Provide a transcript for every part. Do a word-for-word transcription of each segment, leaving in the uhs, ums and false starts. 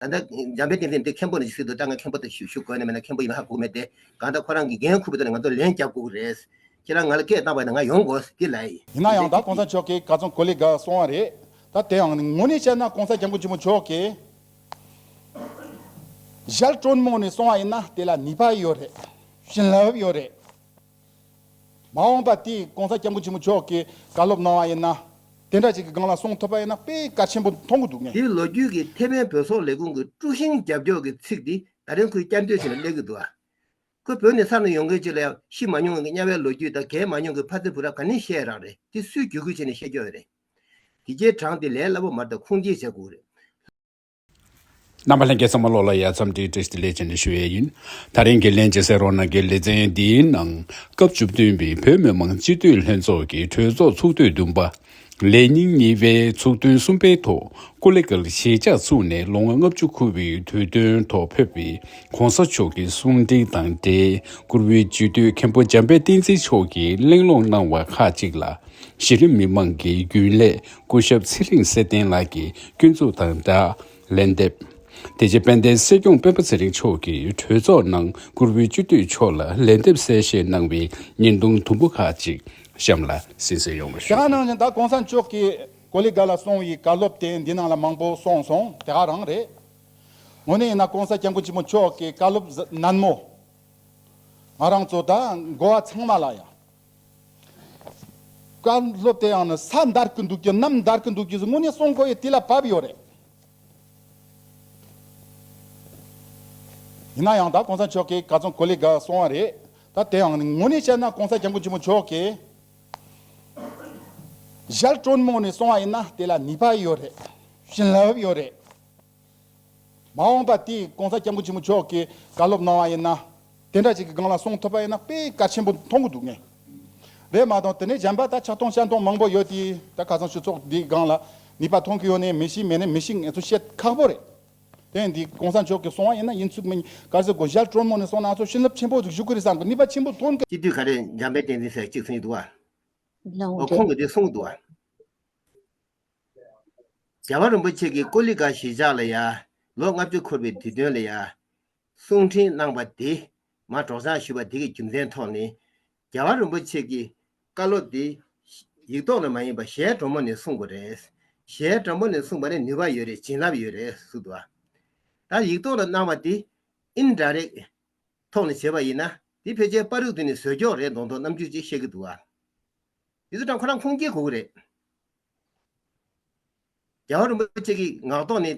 ད་ལྟ་འཇམ་དཔལ་བསྟན་འཛིན་འདི་མཁན་པོ་ནས་ཅིག་ཟེར་འདུག་ད་ང་མཁན་པོ་དེ་ཞུ་ཞུ་དགོས་ནི་མེད་ན། མཁན་པོ་ཡིན་ན་ཧ་གོ་གི་མེད་དེ། གང་ལྟར་ཁོ་རང་གི་འགན་འཁུར་བའི་ཐོག་ནས་ང་ཚོ་ལན་རྒྱག་དགོས་ཀྱི་རེད། ཁྱེད་རང་ང་ལ་སྐད་བཏང་བ་ཡིན་ན་ང་ཡོང་དགོས་འདི་ལབ་ཡིན། ཡིན་ན་ཡང་ད་གོང་ས་མཆོག་གིས་ག་ཚོད་གོ་ལེ་ག་གསུངས་པ་རེད། ད་དེ་ཡང་དངོས་གནས་བཤད་ན་གོང་ས་སྐྱབས་མགོན་ཆེན་པོ་མཆོག་གིས་ཞལ་དྲོན་མོ་ནས་གསུངས་པ་ཡིན་ན་དེ་ལ་ནུས་པ་ཡོད་རེད། བྱིན་རླབས་ཡོད་རེད། མ་འོངས་པ་དེ་གོང་ས་སྐྱབས་མགོན་ཆེན་པོ་མཆོག་གིས་བཀའ་སློབ་གནང་བ་ཡིན་ན། དེ་འདྲ་ཅིག་གི་སྒང་ལ་གསུང་ཐུབ་པ་ཡིན་ན་དཔེ་གལ་ཆེན་པོ་མཐོང་གི་འདུག་ངས། དེའི་ལོ་རྒྱུས་ཀྱི་ཐེ་ཝན་བོད་སོག་ལས་ཁུངས་ཀྱི་དཀྲུག་ཤིང་རྒྱབ་སྐྱོར་གྱི་ཚིག་འདི་ད་རིང་ཁོས་བསྐྱར་ཟློས་བྱས་ནས་སླེབས་ཀྱི་འདུག་ཨ། ཁོས་བོད་ནས་ས་ནས་ཡོང་མཁན་ཅིག་ལ་ཡང་ཤི་མ་མྱོང་བའི་དམྱལ་བའི་ལོ་རྒྱུས་དང་། རྒས་མ་མྱོང་གི་ཕ་ཚི་བུ་རབས་ག་ནས་བཤད་རག་རེད། དེ་སུས་བརྒྱུད་སྐུལ་བྱས་ནས་བཤད་རྒྱུ་རེད། དེ་རྗེས་གྲངས་དེ་ལས་སླ་པོ་མ་རེད། ད་ཁུངས་སྐྱེལ་བྱེད་དགོས་རེད། རྣམ་པ་ལྷན་རྒྱས་ཚང་མ་ལོགས་ལ་ཡ་འཚམས་འདྲི་བཀྲ་ཤིས་བདེ་ལེགས་ཅེས་ནས་ཞུ་ཡས་ཡིན། ད་རིང་གི་ལན་ཅེས་ཟེར་རོགས་གནང་གི་ལེ་ཚན་འདིའི་ནང་སྐབས་བཅུ་བདུན་པའི་བོད་མི་མང་སྤྱི་འཐུས་ལྷན་ཚོགས་ཀྱི་གྲོས་ཚོགས་ཚོགས་དུས་བདུན་པ། ལས་ཉིན་གཉིས་པའི་ཚོགས་ཐུན་གསུམ་པའི་ཐོག་ཀོ་ལི་གྷལ་གཞིས་ཆགས་བཙུགས་ནས་ལོ་ངོ་ལྔ་བཅུ་འཁོར་བའི་དུས་སྟོན་ཐོག་ཕེབས་པའི་གོང་ས་མཆོག་གི་གསུང་འཕྲིན་དང་འབྲེལ། བཀུར་འོས་སྤྱི་འཐུས་མཁན་པོ་འཇམ་དཔལ་བསྟན་འཛིན་མཆོག་གིས་གླེང་སློང་གནང་བ་ཁག་ཅིག་ལ། གཞི་རིམ་མི་མང་གི་རྒྱུན་ལས་སྐུ་ཞབས་ཚེ་རིང་གསལ་བརྟན་ལགས་ཀྱིས་སྐྱོན་འཛུགས་དང་སྦྲགས་ལན་འདེབས། དེ་རྗེས་དཔལ་ལྡན་སྲིད་སྐྱོང་སྤེན་པ་ཚེ་རིང་མཆོག་གིས་གྲོས་ཚོགས་ནང་བཀུར་འོས་སྤྱི་འཐུས་མཆོག་ལ་ལན་འདེབས་གསལ་བཤད་གནང་བའི་བརྙན་ཐུང་དུམ་བུ་ཁག་ཅིག་གཤམ་ལ་གསན་གཟིགས་ཡོང་བ་ཞུ། དེ་ག་ནང་བཞིན་ད་གོང་ས་མཆོག་གིས་ཀོ་ལི་གྷལ་ལ་གསུངས་པའི་བཀའ་སློབ་དེ་འདི་ནང་ལ་མང་པོ་གསུངས་སོང་། དེ་ག་རང་རེད། དངོས་གནས་ཡིན་ན་གོང་ས་སྐྱབས་མགོན་ཆེན་པོ་མཆོག་གི་བཀའ་སློབ་ནན་མོ། ང་རང་ཚོ་ད་འགོ་བ་ཚང་མ་ལ་ཡང་། བཀའ་སློབ་དེ་ཡང་ནི་ས་འདར་གི་འདུག་གི་གནམ་འདར་གི་འདུག་གི་ཟེར་དངོས་གནས་གསུང་དགོས་ཡས་དེ་ལ་བབས་ཡོད་རེད། ཡིན་ན་ཡང་ད་གོང་ས་མཆོག་གིས་ག་ཚོད་གོ་ལེ་ག་གསུང་བ་རེད། ད་དེ་ཡང་ནི་དངོས་གནས་བཤད་ན་གོང་ས་སྐྱབས་མགོན་ཆེན་པོ་མཆོག་གིས་ཞལ་དྲོན་མོ་ནས་གསུང་བ་ཡིན་ན་དེ་ལ་ནུས་པ་ཡོད་རེད། བྱིན་རླབས་ཡོད་རེད། མ་འོངས་པ་དེ་གོང་ས་སྐྱབས་མགོན་ཆེན་པོ་མཆོག་གིས་བཀའ་སློབ་གནང་བ་ཡིན་ན། དེ་འདྲ་ཅིག་གི་སྒང་ལ་གསུང་ཐུབ་པ་ཡིན་ན་དཔེ་གལ་ཆེན་པོ་མཐོང་གི་འདུག་ངས། རེད་མ་གཏོགས་དེ་ནས་གཞན་པ་ད་ཆགས་སྡང་བཤད་སྡང་མང་པོ་ཡོད་དེ། ད་ཁ་སང་ཆོས་ཚོགས་འདིའི་སྒང་ལ་ནུས་པ་ཐོན་གི་ཡོད་ནའི་མི་ཤེས། མེད་ནའི་མི་ཤེས། ང་ཚོ་བཤད་ཁག་པོ་རེད། དེ་ཡིན་དུས་གོང་ས་མཆོག་གིས་གསུང་བ་ཡིན་ན་ཡིན་ཚུགས་མིན་ག་རེ་ཟེར་དགོས། ཞལ་དྲོན་མོ་ནས་གསུངས་ན་ང་ཚོ་བྱིན་རླབས་ཆེན་པོ་ཞིག་ཞུགས་ཀྱི་རེད་བསམ་གི། ནུས་པ་ཆེན་པོ་ཐོན་གི། སྤྱི་འཐུས་ག་རེ་འཇམ་དཔལ་བསྟན་འཛིན་ཟེར་གཅིག་གསུང་གི་འདུག་བ། ལའོ་ཨོ་རྒྱན། ཁོང་གིས་དེ་གསུངས་འདུག་བ། རྒྱལ་བ་རིན་པོ་ཆེ་གིས་ཀོ་ལི་གྷལ་གཞིས་ཆགས་ལ་ཡ་ལོ་ལྔ་བཅུ་འཁོར་བའི་དུས་སྟོན་ལ་ཡ་གསུང་འཕྲིན་གནང་བ་དེ་མ་སྒྲོག་སྦྱང་ཞུས་པ་དེ་གི་རྒྱུ་མཚན་ཐོག་ནས་རྒྱལ་བ་རིན་པོ་ཆེ་གི་བཀའ་སློབ་དེ་ཡིག་ཐོག་ལ་མ་ཡིན་པ་ཞལ་དྲོན་མོ་ནས་གསུངས་པ་རེད། ཞལ་དྲོན་མོ་ནས་གསུངས་པ་ནི་ནུས་པ་ཡོད་རེད། བྱིན་རླབས་ཡོད་རེད་གསུངས་འདུག་བ། ད་ཡིག་ཐོག་ལ་གནང་བ་དེ་ཨིན་ཌའི་རེག་ཐོག་ནས་བྱས་པ་ཡིན་ན་དེ་ཕལ་ཆེར་པ་རིགས་དེ་ནས་བཟོས་ཀྱོག་རེད་མདོག་མདོག་རྣམ་འགྱུར་ཅིག་བཤད་ཀྱི་འདུག་བ། དེ་ཚོ་ཀྲང་ཁོ་རང་ཁུངས་སྐྱེལ་དགོས་ཀྱི་རེད། རྒྱལ་བ་རིན་པོ་ཆེ་གི་ངག་ཐོག་ནས་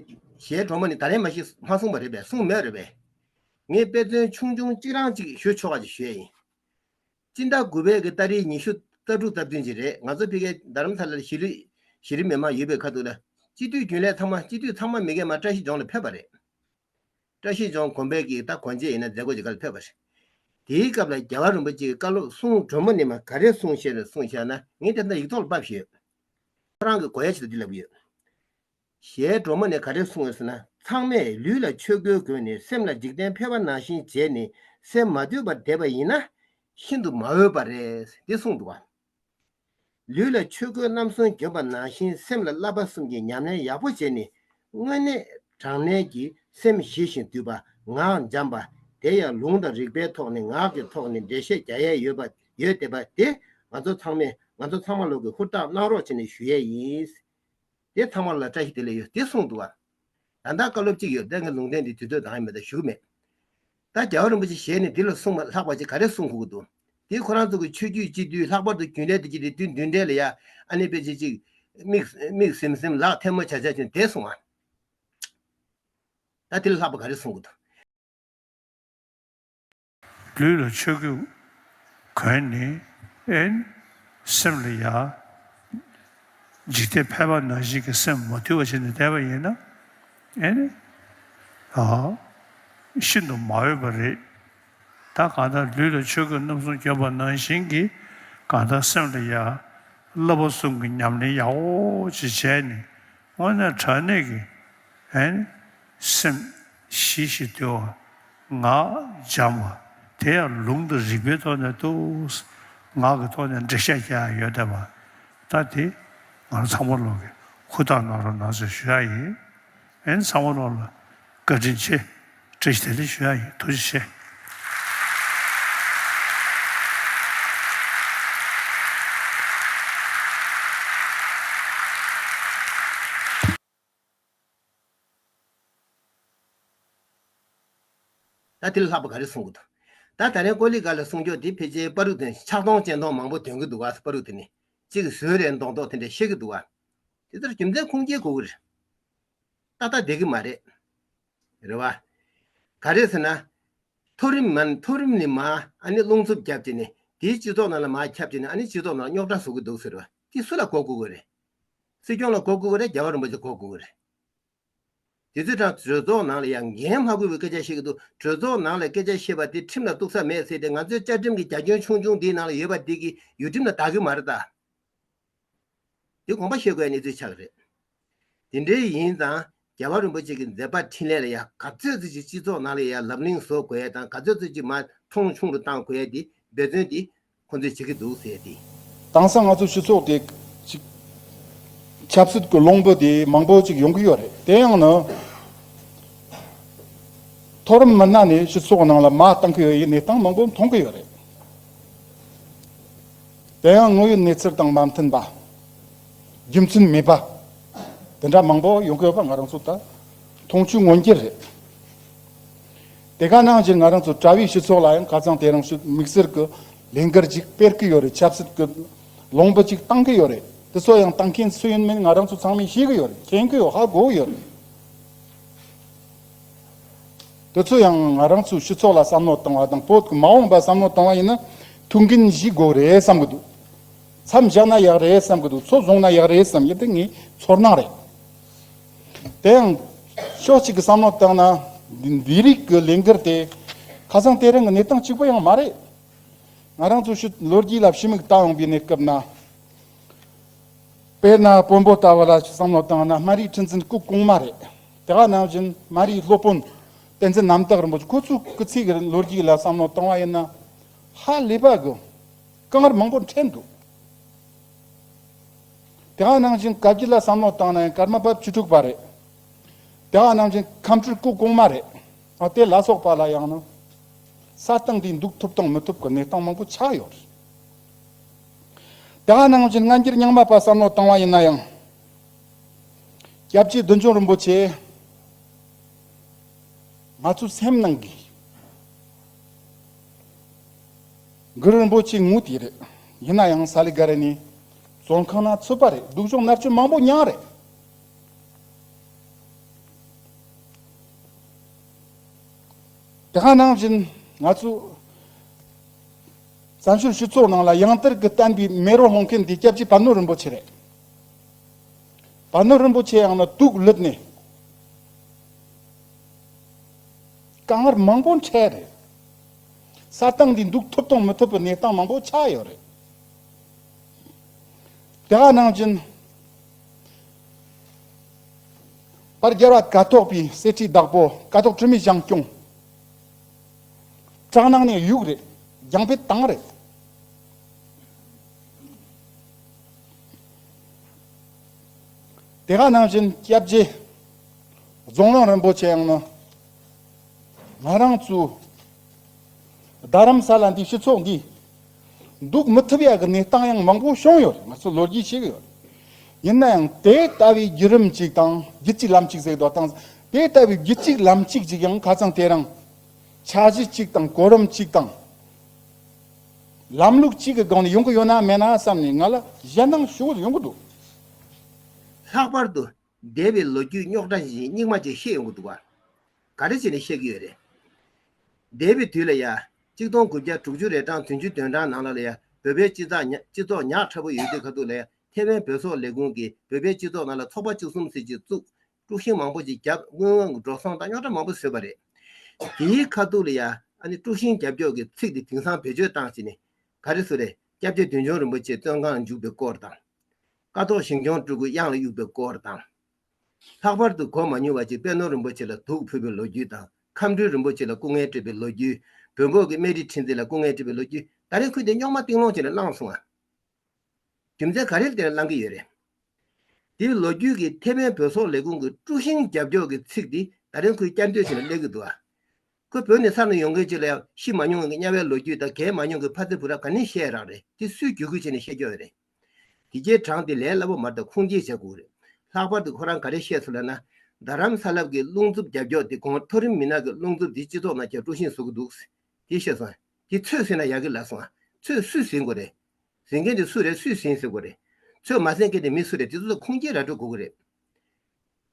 ཞལ་དྲོན་མོ་ནས་ད་ལན་མ་ཤེས་མ་གསུངས་པ་རེད་པས། གསུངས་མེད་རེད་པས། ངས་དཔེ་མཚོན་ཆུང་ཆུང་གཅིག་རང་གཅིག་ཞུ་ཆོག་ག་ཅིག་ཞུ་ཡས་ཡིན། སྤྱི་ཟླ་དགུ་པའི་གི་ཏ་རིག་ཉི་ཤུ་རྩ་དྲུག་རྩ་བདུན་ཅིག་རེད། ང་ཚོ་ཕ་གིའི་རྡ་རམ་ས་ལར་གཞིས་ལུས་གཞི་རིམ་མི་མང་ཡོད་པའི་ཁ་ཐུག་ལ་སྤྱི་འཐུས་རྒྱུན་ལས་ཚང་མ་སྤྱི་འཐུས་ཚང་མ་མི་སྒེར་མ་བཀྲ་ཤིས་ལྗོངས་ལ་ཕེབས་པ་རེད། བཀྲ་ཤིས་ལྗོངས་དགོན་པའི་གི་ད་དགོན་མཆེད་ཡིན་ན་མཛད་སྒོ་ཅིག་སྒང་ལ་ཕེབས་པ་རེད། དེའི་སྐབས་ལ་རྒྱལ་བ་རིན་པོ་ཆེ་གི་བཀའ་སློབ་གསུང་དྲོན་མོ་ནས་མ་ག་རེ་གསུངས་ཤེས་ལ་གསུངས་ཤག་ན་ངས་དེ་འདྲ་ཡིག་ཐོག་ལ་ཕབ་ཤེས་ཡོད། ཁོ་རང་གི་གོ་ཡ་ཆེད་དུ་འདི་ལབ་ཀྱི་ཡོད། ཞལ་དྲོན་མོ་ནས་ག་རེ་གསུངས་ཡོད་ཟེར་ན། ཚང་མས་ལུས་ལ་ཆོས་གོས་གོན་ནས་སེམས་ལ་འཇིག་རྟེན་ཕལ་པ་ནང་བཞིན་བྱས་ནས་སེམས་མ་དུལ་བར་བསྡད་པ་ཡིན་ན་ཤིན་ཏུ་མ་འོས་པ་རེད། འདི་གསུངས་འདུག་བ། ལུས་ལ་ཆོས་གོས་རྣམ་གསུམ་གྱོན་པ་ནང་བཞིན་སེམས་ལ་བསླབ་པ་གསུམ་གྱི་ཉམས་ལེན་ཡག་པོ་བྱས་ནས་དངོས་གནས་དྲང་གནས་ཀྱི་སེམས་ཞི་ཞིང་དུལ་བ། ངག་འཇམ་པ། དེ་ཡང་ལུང་དང་རིགས་པའི་ཐོག་ནས་ངག་གི་ཐོག་ནས་འགྲེལ་བཤད་རྒྱག་ཡས་ཡོད་པ་ཡོད་བསྡད་པ་དེ་ང་ཚོ་ཚང་མས་ང་ཚོ་ཚང་མ་ལོག་གི་ཧུར་ཐག་གནང་རོགས་བྱས་ནས་ཞུ་ཡས་ཡིན། དེ་ཚང་མ་ལ་བཀྲ་ཤིས་བདེ་ལེགས་ཡོད་དེ་གསུངས་འདུག་བ། ད་ལྟ་བཀའ་སློབ་གཅིག་ཡོད། ད་ངས་ལུང་བསྟན་འདི་དུས་ཚོད་འདང་ཡང་མེད་ད་ཞུ་གི་མེད། ད་རྒྱལ་བ་རིན་པོ་ཆེ་ཞལ་ནས་འདི་ལ་གསུངས་མ་ལྷག་པ་ཅིག་ག་རེ་གསུང་དགོས་ཀྱི་འདུག་དེ་ཁོ་རང་ཚོ་གི་ཆོས་བརྒྱུད་སྤྱི་འཐུས་ལྷག་པར་དུ་རྒྱུན་ལས་དེ་གཅིག་དེ་དུས་མདུན་གྲལ་ལ་ཡ་ཨ་ནི་དཔེ་ཅིག་ཅིག་མིག་མིག་ཟིམ་ཟིམ་ལག་ཐལ་མོ་བྱ་བྱ་བྱས་དེ་གསུང་བ། ད་དེ་ལ་ལྷག་པ་ག་རེ་གསུང་དགོས་འདུག་ལུས་ལ་ཆོས་གོས་གོན་ནས་ཨེ་ནི་སེམས་ལ་ཡ་འཇིག་རྟེན་ཕལ་པ་ནང་བཞིན་གྱི་སེམས་མ་དུལ་བ་བྱས་ནས་བསྡད་པ་ཡིན་ན་ཨེ་ནི་ཨ་ཤིན་ཏུ་མ་འོས་པ་རེད། ད་གང་ལྟར་ལུས་ལ་ཆོས་གོས་རྣམ་གསུམ་གྱོན་པ་ནང་བཞིན་གྱི་གང་ལྟར་སེམས་ལ་ཡ་བསླབ་པ་གསུམ་གྱི་ཉམས་ལེན་ཡག་པོ་ཅིག་བྱས་ནས་དངོས་གནས་དྲང་གནས་ཀྱི་ཨེ་ནི། སེམས་ཞི་ཞིང་དུལ་བ། ངག་འཇམ་པ། དེ་ཡང་ལུང་དང་རིགས་པའི་ཐོག་ནས་འདུག་ངག་གི་ཐོག་ནས་འགྲེལ་བཤད་རྒྱག་ཡ་ཡོད་བསྡད་པ། ད་དེ་ང་རང་ཚང་མ་ལོག་གི་ཧུར་ཐག་གནང་རོགས་གནང་ཟེར་ཞུ་ཡ་ཡིན། ཨེ་ནི་ཚང་མ་ལོག་ལ་ བཀའ་དྲིན་ཆེ། བཀྲ་ཤིས་བདེ་ལེགས་ཞུ་ཡ་ཡིན། ཐུགས་རྗེ་ཆེ། ད་དེ་ལས་ལྷག་པ་ག་རེ་གསུང་གི་འདུག་ད་ད་རིང་ཀོ་ལི་གྷལ་ལ་གསུང་ཆོག་དེ་ཕལ་ཆེར་པ་རུ་དེ་ཆག་སྡང་ཅན་སྡང་མང་པོ་འདོན་གི་འདུག་ག་པ་རུ་དེ་ནི་གཅིག་བཟོས་རེད་མདོག་མདོག་དེ་འདྲ་བཤད་གི་འདུག་ག་དེ་ལྟར་རྒྱུ་མཚན་ཁུངས་སྐྱེལ་དགོས་གི་རེད། ཏག་ཏག་བསྡད་གི་མ་རེད། རེད་བ། ག་རེ་ཟེར་ན། མཐོ་རིམ་མ་མཐོ་རིམ་ནས་མར་ཨ་ནི་རླུང་འཚུབ་བརྒྱབ་བྱས་ནས་དེའི་སྤྱི་ཚོགས་ནང་ལ་མར་ཁྱབ་བྱས་ནས་ཨ་ནི་སྤྱི་ཚོགས་ནང་རྙོག་དྲ་བཟོ་གི་འདུག་ཟེར་བ་དེ་སུ་ལ་གོ་དགོས་གི་རེད། སྲིད་སྐྱོང་ལ་གོ་དགོས་གི་རེད། རྒྱལ་བ་རིན་པོ་ཆེ་གོ་དགོས་གི་རེད། དེ་ཚོའི་གྲས་གྲོས་ཚོགས་ནང་ལ་ཡང་འགན་མ་འཁུར་བའི་སྐད་ཆ་བཤད་ཀྱི་འདུག་གྲོས་ཚོགས་ནང་ལ་སྐད་ཆ་བཤད་པ་དེ་ཁྲིམས་ལ་གཏུགས་ས་མེད་ཟེར་ཏེ་ང་ཚོའི་བཅའ་ཁྲིམས་ཀྱི་རྒྱ་ཁྱོན་ཆུང་ཆུང་འདིའི་ནང་ལ་ཡོད་པ་འདི་གི་ཡུལ་ཁྲིམས་ལ་བདག་གི་མ་རེད་ད། དེ་དགོངས་པ་བཞེས་དགོས་ཡ་གནས་ཚུལ་ཆགས་ཀྱི་རེད། དེ་འདྲའི་ཡིན་ཙང་རྒྱལ་བ་རིན་པོ་ཆེ་གི་མཛད་པ་འཕྲིན་ལས་ལ་ཡ་ག་ཚོད་ཙམ་ཅིག་སྤྱི་ཚོགས་ནང་ལ་ཡ་ལབ་གླེང་བཟོ་དགོས་ཡ་དང་ག་ཚོད་ཙམ་ཅིག་མར་མཐོང་ཆུང་དུ་གཏང་དགོས་ཡ་དེ་འབད་བརྩོན་དེ་ཁོང་ཚོས་བྱེད་ཀྱི་འདུག་ཟེར་ཏེ། དེང་སང་ང་ཚོ་སྤྱི་ཚོགས་དེ་ཅིག་ཆབ་སྲིད་ཀྱི་རླུང་བུ་དེ་མང་པོ་ཅིག་ཡོང་གི་ཡོད་རེད། དེ་ཡང་ནི་མཐོ་རིམ་མི་སྣ་ནས་སྤྱི་ཚོགས་ནང་ལ་མར་བཏང་གི་ཡོད་ཡིན་གནས་སྟངས་མང་པོ་མཐོང་གི་ཡོད་རེད། དེ་ཡང་དངོས་ཡོད་གནས་ཚུལ་དང་མ་མཐུན་པ། རྒྱུ་མཚན་མེད་པ། དེ་འདྲ་མང་པོ་ཡོང་གི་ཡོད་པ་ང་རང་ཚོ་ད་མཐོང་ཆོས་མངོན་གྱུར་རེད། དེ་ག་ནང་བཞིན་ང་རང་ཚོ་གྲྭ་བའི་སྤྱི་ཚོགས་ལ་ཡང་ཁ་སང་དེ་རིང་ཞུ་དམིགས་བསལ་གྱི་ལས་འགུལ་ཅིག་སྤེལ་གྱི་ཡོད་རེད། ཆབ་སྲིད་ཀྱི་ལུང་པ་ཅིག་བཏང་གི་ཡོད་རེད། དེ་ཚོ་ཡང་བཏང་མཁན་སུ་ཡིན་མིན་ང་རང་ཚོ་ཚང་མས་ཤེས་ཀྱི་ཡོད་རེད། མཁྱེན་གྱི་ཡོད། ཧ་གོ་གི་ཡོད་རེད། དེ་ཚོ་ཡང་ང་རང་ཚོའི་སྤྱི་ཚོགས་ལ་བསམ་བློ་བཏང་བ་དང་བོད་ཀྱི་མ་འོངས་པ་བསམ་བློ་བཏང་བ་ཡིན་ན་ཐུགས་འགན་བཞེས་དགོས་རེད་བསམ་གྱི་འདུག་མཚམས་བཞག་ན་ཡག་རེད་བསམ་གྱི་འདུག་ཚོ་བཟུང་ན་ཡག་རེད་བསམ་ཡིན་དེ་ངའི་ཚོར་སྣང་རེད། དེ་ཡང་ཕྱོགས་གཅིག་གི་བསམ་བློ་བཏང་ན་འདི་འདི་རིགས་ཀྱི་ལས་འགུལ་དེ་ཁ་སང་དེ་རིང་གི་གནས་སྟངས་གཅིག་པ་ཡང་མ་རེད། ང་རང་ཚོ་ཕྱི་ལོ་རྒྱུས་ལ་ཕྱི་མིག་བལྟ་ཡོང་པའི་གནས་སྐབས་ན། དཔེར་ན་དཔོན་པོ་ལྟ་བུ་ལ་བསམ་བློ་བཏང་ན་སྨན་རིའི་ཁྲི་འཛིན་སྐུ་གོང་མ་རེད། དེ་ག་ནང་བཞིན་སྨན་རིའི་སློབ་དཔོན་བསྟན་འཛིན་རྣམ་དག་རིན་པོ་ཆེ་ཁོ་ཚོའི་སྐུ་ཚེ་གི་ལོ་རྒྱུས་ལ་བསམ་བློ་བཏང་བ་ཡིན་ན་ཧ་ལས་པ་གི་དཀའ་ངལ་མང་པོ་འཕྲད་འདུག་དེ་ག་ནང་བཞིན་བཀའ་བརྒྱུད་ལ་བསམ་བློ་བཏང་ན་ཡང་ཀརྨ་པ་བཅུ་དྲུག་པ་རེད། དེ་ག་ནང་བཞིན་ཁམས་སྤྲུལ་སྐུ་གོང་མ་རེད། ཨ་དེ་ལ་སོགས་པ་ལ་ཡང་ན་ས་སྟེང་འདི་འདུག་ཐུབ་དང་མི་ཐུབ་ཀྱི་གནས་སྟངས་མང་པོ་ཆགས་ཡོད་རེད། དེ་ག་ནང་བཞིན་སྔ་འགྱུར་རྙིང་མ་པ་བསམ་བློ་བཏང་བ་ཡིན་ན་ཡང་། སྐྱབས་རྗེ་བདུད་འཇོམས་རིན་པོ་ཆེ་ང་ཚོའི་སེམས་ནང་གི་གུ་རུ་རིན་པོ་ཆེ་ངོ་དེ་རེད། ཡིན་ན་ཡང་ས་ལི་ག་རེ་ནས་བཙོན་ཁང་ན་ཚུད་པ་རེད། སྡུག་སྦྱོང་མནར་གཅོད་མང་པོ་མྱངས་རེད། དེ་ག་ནང་བཞིན་ང་ཚོ་བཙན་བྱོལ་སྤྱི་ཚོགས་ནང་ལ་ཡང་དར་གྱི་བསྟན་པའི་མེ་རོ་སློང་མཁན་འདི་སྐྱབས་རྗེ་བལ་ནོར་རིན་པོ་ཆེ་རེད། བལ་ནོར་རིན་པོ་ཆེ་ཡང་ན་དུག་ལུད་ནས་དཀའ་ངལ་མང་པོ་འཕྲད་རེད། ས་སྟེང་འདི་འདུག་ཐུབ་དང་མི་ཐུབ་པའི་གནས་སྟངས་མང་པོ་ཆགས་ཡོད་རེད། དེ་ག་ནང་བཞིན་པར་རྒྱལ་བ་ཀཿཐོག་པའི་གསེར་ཁྲིའི་བདག་པོ་ཀཿཐོག་དྲི་མེད་ཞིང་སྐྱོང་། བྲག་ནང་ནས་གཡུགས་རེད། རྒྱང་འཕེན་བཏང་རེད། དེ་ག་ནང་བཞིན་སྐྱབས་རྗེ་རྫོང་དབང་རིན་པོ་ཆེ་ཡང་ནི་ང་རང་ཚོའི་རྡ་རམ་ས་ལ་འདི་སྤྱི་ཚོགས་འདི་འདུག་མི་ཐུབ་ཡག་གི་གནས་སྟངས་ཡང་མང་པོ་བྱུང་ཡོད་རེད། ང་ཚོ་ལོ་རྒྱུས་ཤེས་ཀྱི་ཡོད་རེད། ཡིན་ན་ཡང་དེ་ལྟ་བུའི་བརྒྱུད་རིམ་གཅིག་དང་རྒྱུད་གཅིག་ལམ་གཅིག་ཟེར་དོ་དང་དེ་ལྟ་བུའི་རྒྱུད་གཅིག་ལམ་གཅིག་ཅིག་ཡང་ཁ་སང་དེ་རིང་འཆར་གཞི་གཅིག་དང་གོ་རིམ་གཅིག་དང་། ལམ་ལུགས་གཅིག་གི་སྒང་ནས་ཡོང་གི་ཡོད་ན་མེད་ན་བསམ་ནས་ང་ལ་ཞེད་སྣང་ཞེ་པོ་ཡོང་གི་འདུག་ལྷག་པར་དུ་འདས་པའི་ལོ་རྒྱུས་རྙོག་དྲ་ཞིག་སྙིང་མ་ཅིག་ཤེས་ཡོང་གི་འདུག་ག་ག་རེ་བྱས་ནས་ཤེས་ཀྱི་ཡོད་རེད། འདས་པའི་དུས་ལ་ཡ། གཅིག་སྟོང་དགུ་བརྒྱ་དྲུག་ཅུ་རེ་གྲངས་བདུན་ཅུ་དོན་གྲངས་ནང་ལ་ལ་ཡ་བོད་པའི་སྤྱི་ཚོགས་ཉག་སྤྱི་ཚོགས་ཉག་ཕྲ་པོ་ཡོད་དུས་ཁ་ཐུག་ལ་ཡ་ཐེ་ཝན་བོད་སོག་ལས་ཁུངས་ཀྱིས་བོད་པའི་སྤྱི་ཚོགས་ནང་ལ་ཚོགས་པ་བཅུ་གསུམ་ཟེར་གྱི་བཙུགས། དཀྲུག་ཤིང་མང་པོ་ཞིག་བརྒྱབ། སྔོན་དབང་གི་འགྲོ་སོང་དང་རྙོག་དྲ་མང་པོ་བཟོས་པ་རེད། དེའི་ཁ་ཐུག་ལ་ཡ་ཨ་ནི་དཀྲུག་ཤིང་རྒྱབ་སྐྱོར་གྱི་ཚིག་དེ་དེང་སང་བེད་སྤྱོད་བཏང་བྱས་ནས་ག་རེ་བཟོས་རེད། སྐྱབས་རྗེ་བདུད་འཇོམས་རིན་པོ་ཆེ་བཙོན་ཁང་འཇུག་པའི་སྐོར་དང་། ཀཿཐོག་ཞིང་སྐྱོང་སྤྲུལ་སྐུ་གཡང་ལ་གཡུགས་པའི་སྐོར་དང་། ལྷག་པར་དུ་གོ་མ་མྱོང་བ་ཅིག་པད་ནོར་རིན་པོ་ཆེ་ལ་དུག་ཕུལ་བའི་ལོ་རྒྱུས་དང་། ཁམས་སྤྲུལ་རིན་པོ་ཆེ་ལ་སྐུ་ངལ་སྤྲད་པའི་ལོ་རྒྱུས། བོན་པོ་གི་སྨན་རིའི་ཁྲི་འཛིན་ལ་སྐུ་ངལ་སྤྲད་པའི་ལོ་རྒྱུས། ད་རེས་ཁོས་དེ་རྙོག་མ་གཏིང་སློང་བྱས་ནས་བླངས་སོང་ང་། རྒྱུ་མཚན་ག་རེ་ལ་བརྟེན་ནས་བླངས་ཀྱི་ཡོད་རེད། དེའི་ལོ་རྒྱུས་ཀྱི་ཐེ་ཝན་བོད་སོག་ལས་ཁུངས་ཀྱི་དཀྲུག་ཤིང་རྒྱབ་སྐྱོར་གྱི་ཚིག་འདི་ ད་རིང་ཁོས་བསྐྱར་ཟློས་བྱས་ནས་སླེབས་ཀྱི་འདུག་ཨ། ཁོས་བོད་ནས་ས་ནས་ཡོང་མཁན་ཅིག་ལ་ཡང་ཤི་མ་མྱོང་མཁན་གྱི་དམྱལ་བའི་ལོ་རྒྱུས་དང་རྒས་མ་མྱོང་མཁན་ཕ་ཚེ་བུ་རབས་ག་ནས་བཤད་རག་རེད། དེ་སུས་བརྒྱུད་སྐུལ་བྱས་ནས་བཤད་རྒྱུ་རེད། དེ་རྗེས་གྲངས་དེ་ལས་སླ་པོ་མ་རེད། ད་ཁུངས་སྐྱེལ་བྱ་དགོས་རེད། ལྷག་པར་དུ་ཁོ་རང་ག་རེ་བཤད་སོང་ལབ་ན། རྡ་རམ་ས་ལབ་ཀྱི་རླུང་འཚུབ་རྒྱབ་སྐྱོར་དེ་གོང་མཐོ་རིམ་མི་སྣ་གི་རླུང་འཚུབ་དེ་སྤྱི་ཚོགས་ནང་ཁྱེད་དཀྲུག་ཤིང་བཟོ་གི་འདུག་དེ་བཤད་སོང་། དེ་ཚོས་ཟིན་ན་ཡག་གི་ལབ་སོང་ཨ། ཚོས་སུས་ཟིན་དགོས་རེད། ཟིན་མཁན་དེ་སུ་རེད། སུས་ཟིན་ཟེར་དགོས་རེད། ཚོས་མ་ཟིན་མཁན་དེ་མི་སུ་རེད། དེ་ཚོ་ལ་ཁུངས་སྐྱེལ་ར་སྤྲོད་དགོས་ཀྱི་རེད།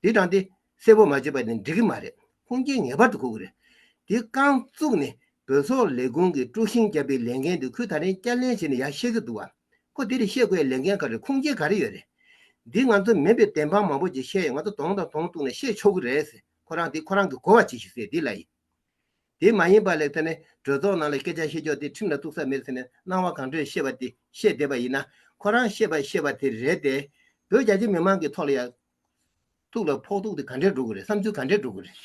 དེ་དང་དེ་གསལ་པོ་མ་བརྗོད་པ་ནི་འགྲིག་གི་མ་རེད། ཁུངས་སྐྱེལ་ངེས་པར་དུ་དགོས་ཀྱི་རེད། དེ་རྐང་བཙུགས་ནས་བོད་སོག་ལས་ཁུངས་ཀྱིས་དཀྲུག་ཤིང་བརྒྱབ་པའི་ལས་འགན་དེ་ཁོས་ད་རིང་བསྐྱར་ལེན་བྱས་ནས་ཡར་བཤད་ཀྱི་འདུག་བ། ཁོ་དེ་རིང་བཤད་དགོས་ཡ་ལས་འགན་ག་རེ། ཁུངས་སྐྱེལ་ག་རེ་ཡོད་རེད། འདི་ང་ཚོ་མིན་པའི་བདེན་དཔང་མང་པོ་ཅིག་བཤད་ཡོད། ང་ཚོ་གདོང་དང་གདོང་གཏུགས་ནས་བཤད་ཆོག་གི་རེད་ཟེར། ཁོ་རང་དེ་ཁོ་རང་གི་གོ་བ་ཅིག་ཞིག་ཟེར་དེ་ལ་ཡིན། དེ་མ་ཡིན་པ་ལས་དེ་ནས་གྲོས་ཚོགས་ནང་ལ་སྐད་ཆ་བཤད་ཕྱོགས་དེ་ཁྲིམས་ལ་གཏུགས་ས་མེད་ཟེར་ནས་སྣང་བ་གང་འདྲ་བཤད་པ་དེ་བཤད་བསྡད་པ་ཡིན་ན། ཁོ་རང་བཤད་པ་བཤད་པ་དེ་རེད་དེ། བོད་རྒྱ་ཆེ་མི་མང་གི་ཐོག་ལ་ཡང་ཐུགས་ལ་ཕོག་ཐུག་དེ་ག་འདྲས་འགྲོ་གི་རེད། བསམ་ཚུལ་ག་འདྲས་འགྲོ་གི་རེད།